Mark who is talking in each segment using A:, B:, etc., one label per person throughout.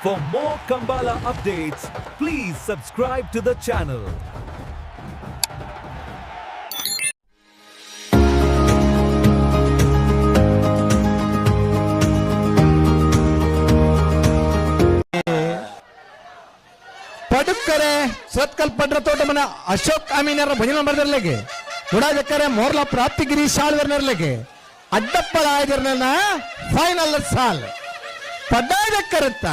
A: For more Kambala updates, please subscribe to the channel.
B: Padukkare Surathkal ಪಡ್ರ ತೋಟಮನ Ashok ಅಮೀನರ ಭಜನೆ ಬರ್ದಿರ್ಲಿಕ್ಕೆ ಗುಡಾಜಕ್ಕರೆ ಮೋರ್ಲ ಪ್ರಾಪ್ತಿಗಿರಿ ಶಾಳ್ವರ್ನರ್ಲಿಕ್ಕೆ ಅಡ್ಡಪ್ಪಳ ಆಯ್ದಿರ್ನ final ಸಾಲ್ ಪಡ್ಡಾಯದಕ್ಕರತ್ತ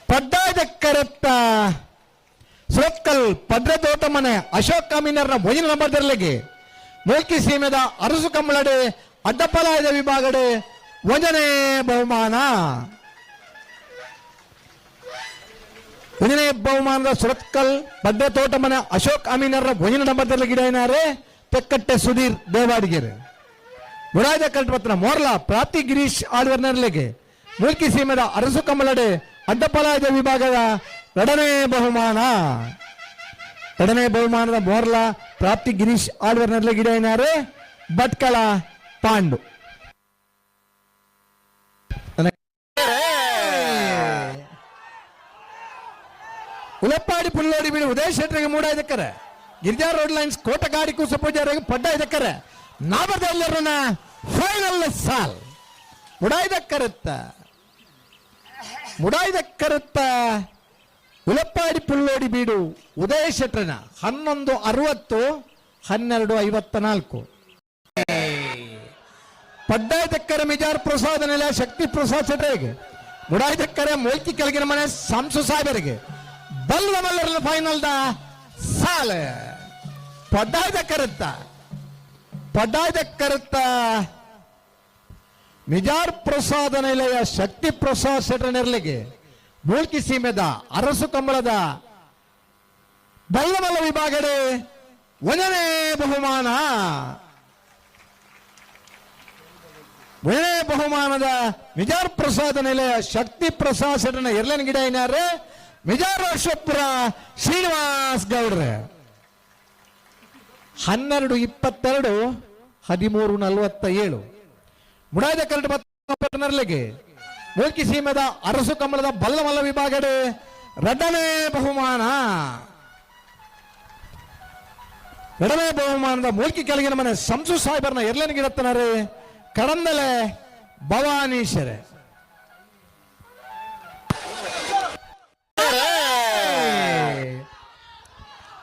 B: ಪಡ್ಡಾಯದಕ್ಕರತ್ತ ಸುರತ್ಕಲ್ ಪಡ್ರ ತೋಟಮನೆ ಅಶೋಕ್ ಅಮೀನರ ಭೋಜನ ಬರ್ದಿರ್ಲಿಕ್ಕೆ ಮೂಲ್ಕಿ ಸೀಮೆದ ಅರಸು ಕಂಬಳಡೆ ಅಡ್ಡಪ್ಪಲಾಯದ ವಿಭಾಗಡೆ ಒಂದನೇ ಬಹುಮಾನ. ಒಂದನೇ ಬಹುಮಾನದ ಸುರತ್ಕಲ್ ಪಡ್ಡೆ ತೋಟಮನೆ ಅಶೋಕ್ ಅಮೀನರ ಭೋಜನ ನಂಬರ್ದಲ್ಲಿ ಗಿಡ ತೆಕ್ಕಟ್ಟೆ ಸುಧೀರ್ ದೇವಾಡಿಗೆರೆ. ಮುರಾಜ ಕಲ್ಪತ್ರ ಮೋರ್ಲಾ ಪ್ರಾಪ್ತಿ ಗಿರೀಶ್ ಆಳ್ವರ್ನರ್ಲೆಗೆ ಮೂಲ್ಕಿ ಸೀಮೆದ ಅರಸು ಕಮಲಡೆ ಅಡ್ಡಪಲಾಯದ ವಿಭಾಗದ ಎರಡನೇ ಬಹುಮಾನ. ಎರಡನೇ ಬಹುಮಾನದ ಮೋರ್ಲಾ ಪ್ರಾಪ್ತಿ ಗಿರೀಶ್ ಆಳ್ವರ್ನರ್ಲೆ ಗಿಡ ಭಟ್ಕಳ ಪಾಂಡು. ಉಲಪ್ಪಾಡಿ ಪುಲ್ಲೋಡಿ ಬಿಡಿ ಉದಯ ಶೆಟ್ಟರಿಗೆ ಮೂಡ ಇದಕ್ಕರೆ ಗಿರಿಜಾ ರೋಡ್ ಲೈನ್ಸ್ ಕೋಟಗಾಡಿ ಕೂಸ ಪೂಜಾರಿಗೆ ಪಡ್ಡ ಇದಕ್ಕರೆ ನಾಬರ್ದೆಲ್ಲರನ್ನ ಫೈನಲ್ ಸಾಲ್ ಮುಡಾಯ್ದಕ್ಕರುತ್ತ ಮುಡಾಯ್ದಕ್ಕರುತ್ತ ಉಲಪ್ಪಾಡಿ ಪುಲ್ಲೋಡಿ ಬೀಡು ಉದಯ ಶೆಟ್ಟರನ 11:60 12:54. ಪಡ್ಡಾಯ್ದಕ್ಕರೆ ಮಿಜಾರ್ ಪ್ರಸಾದ ನೆಲೆ ಶಕ್ತಿ ಪ್ರಸಾದ್ ಶೆಟ್ಟರಿಗೆ ಮುಡಾಯ್ದಕ್ಕರೆ ಮೋಲ್ಕಿ ಕೆಳಗಿನ ಮನೆ ಸಂಸು ಸಾಹೇಬರಿಗೆ ಬಲ್ಲ ಮಲ್ಲರನ್ನ ಫೈನಲ್ the ಸಾಲ ಪಡ್ಡಾಯ್ದಕ್ಕರುತ್ತ ಪಡ್ಡಾಯ್ದಕ್ಕರುತ್ತ ಮಿಜಾರ್ ಪ್ರಸಾದ ನಿಲಯ ಶಕ್ತಿ ಪ್ರಸಾದ್ ಶೆಟ್ಟರನೆರ್ಲಿಗೆ ಮೂಲ್ಕಿ ಸೀಮೆದ ಅರಸು ಕಂಬಳದ ಬಲ್ಲಮಲ್ಲ ವಿಭಾಗಡೆ ಒಂದನೇ ಬಹುಮಾನ. ಒಂದನೇ ಬಹುಮಾನದ ಮಿಜಾರ್ ಪ್ರಸಾದ ನಿಲಯ ಶಕ್ತಿ ಪ್ರಸಾದ್ ಶೆಟ್ಟನ ಎರ್ಲನ್ ಗಿಡ ಏನಾರೆ ಮಿಜಾರ್ ಅಶ್ವಪುರ ಶ್ರೀನಿವಾಸ್ ಗೌಡ್ರೆ. 12:22 13:47. ಮುಡಾದ ಕರಡು ಬನ್ನರ್ಲಿಗೆ ಮೂಲ್ಕಿ ಸೀಮೆದ ಅರಸು ಕಮಲದ ಬಲ್ಲಮಲ್ಲ ವಿಭಾಗಡೆ ಎರಡನೇ ಬಹುಮಾನ. ಎರಡನೇ ಬಹುಮಾನದ ಮೂಲ್ಕಿ ಕೆಳಗಿನ ಮನೆ ಸಂಸು ಸಾಹೇಬರ್ನ ಎರ್ಲನ್ ಗಿಡತ್ತನರೇ ಕಡಂದಲೆ ಭವಾನೀಶರೇ.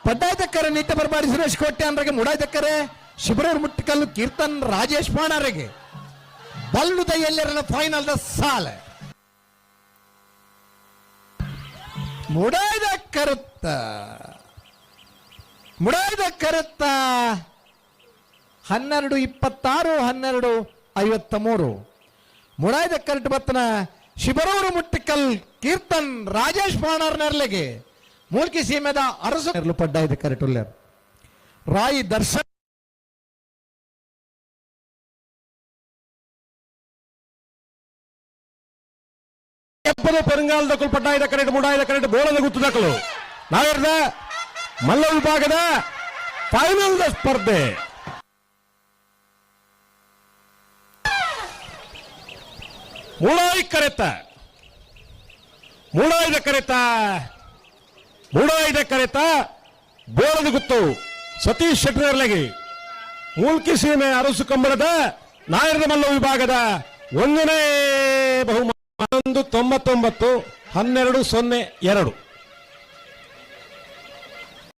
B: ಪಡ್ಡಾಯ್ತಕ್ಕರೆ ನಿತ್ಯ ಬರಬಾಡಿ ಸುರೇಶ್ ಕೋಟೆ ಅಂದ್ರಿಗೆ ಮುಡಾಯ್ತಕ್ಕರೆ ಶಿಬರೂರು ಮುಟ್ಟಿಕಲ್ಲು ಕೀರ್ತನ್ ರಾಜೇಶ್ ಪಾಣಾರಿಗೆ ಬಲ್ಲುದ ಎಲ್ಲರನ್ನ ಫೈನಲ್ the ಸಾಲ ಮುಡಾಯ್ದ ಕರುತ್ತ ಮುಡಾಯ್ದ ಕರುತ್ತ 12:26 12:53. ಮುಡಾಯ್ದ ಕರಟ್ ಬತ್ತನ ಶಿಬರೂರು ಮುಟ್ಟಿಕಲ್ ಕೀರ್ತನ್ ರಾಜೇಶ್ ಪಾಣಾರ್ ನೆರ್ಲೆಗೆ ಮೂಲ್ಕಿ ಸೀಮೆದ ಅರಸು ನೆರ್ಲು ಪಡ್ಡಾಯ್ದ ಕರಟುಲ್ಲೇರ್ ರಾಯಿ ದರ್ಶನ್
C: ಎಪ್ಪದ ಪೆರುಂಗಾಲದಕ್ಕಲು ಪಟ್ಟಾಯದ ಕರೆಟ್ ಮುಡಾಯದ ಕರೆಟ್ ಬೋಳದ ಗುತ್ತದಕ್ಕಲು ನಾಯರ್ದ ಮಲ್ಲ ವಿಭಾಗದ ಫೈನಲ್ the ಸ್ಪರ್ಧೆ. ಮೂಡಾಯಿ ಕರೆತ ಮೂಡಾಯ್ದ ಕರೆತ ಮೂಡಾಯ್ದ ಕರೆತ ಬೋಳದ ಗುತ್ತು ಸತೀಶ್ ಶೆಟ್ಟರ್ಲಗಿ ಮೂಲ್ಕಿ ಸೀಮೆ ಅರಸು ಕಂಬಳದ ನಾಯರದ ಮಲ್ಲ ವಿಭಾಗದ ಒಂದನೇ ಬಹುಮಾನ 11.99 12.02.